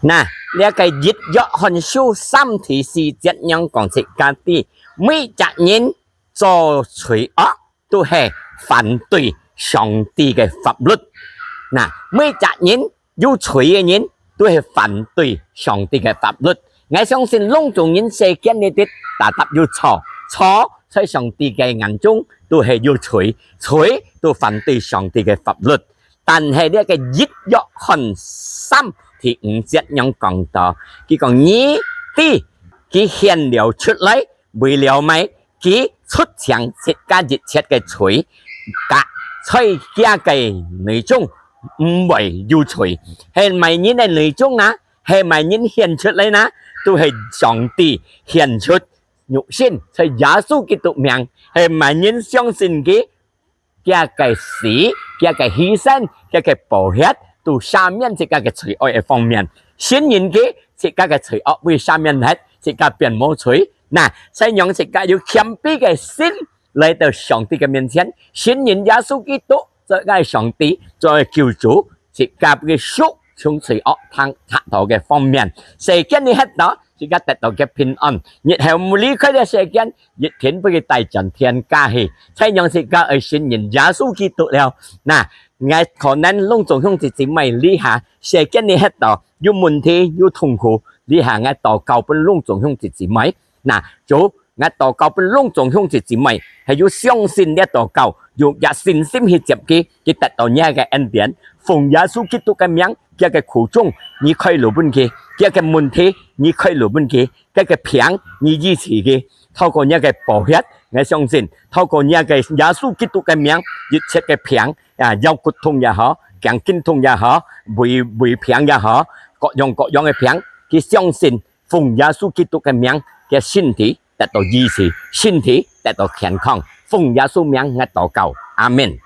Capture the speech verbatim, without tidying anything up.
那，這个一約翰書三第四節仰講自家知，每隻人做罪惡，都係反對上帝个法律。那，每隻人有罪个人，都係反對上帝个法律。𠊎相信攏總人世間裡底，大大有錯，錯在上帝个眼中都係有罪，罪都反對上帝个法律。但係這个一約翰三第五節仰講到，佢講：「你知佢顯了出來，為了麼个？佢出淨自家一切个罪，該在厥个內中毋會有罪。」係麼人个內中啊？係麼人顯出來呢？都係上帝顯出肉身，在耶穌基督名，係麼人相信佢，厥个死，厥个犧牲，厥个寶血，都赦免自家个罪惡个方面。信任佢，自家个罪惡會赦免忒，自家變無罪。那，再讓自家有謙卑个心來到上帝个面前，信任耶穌基督做个上帝，做个救主，自家个屬從罪惡通得到个方面。世間裡歇到，自家得到个平安，日後毋離開這世間，一定會帶轉天家去。再讓自家愛信任耶穌基督了。那，𠊎可能攏總兄弟姊妹這下，世間裡歇到有問題、有痛苦，這下𠊎禱告分攏總兄弟姊妹。那，主，𠊎禱告分攏總兄弟姊妹，係有相信這禱告，有這信心去接佢，佢得到你个恩典。奉耶穌基督个名，佢个苦衷，你開路分佢，佢个問題，你開路分佢，佢个病，你醫治佢。透過你个寶血，𠊎相信，透過你个耶穌基督个名，一切个病，啊，腰骨痛也好，頸筋痛也好，胃，胃病也好，各樣各樣个病，佢相信，奉耶穌基督个名，佢身體得到醫治，身體得到健康。奉耶穌名，𠊎禱告，阿門。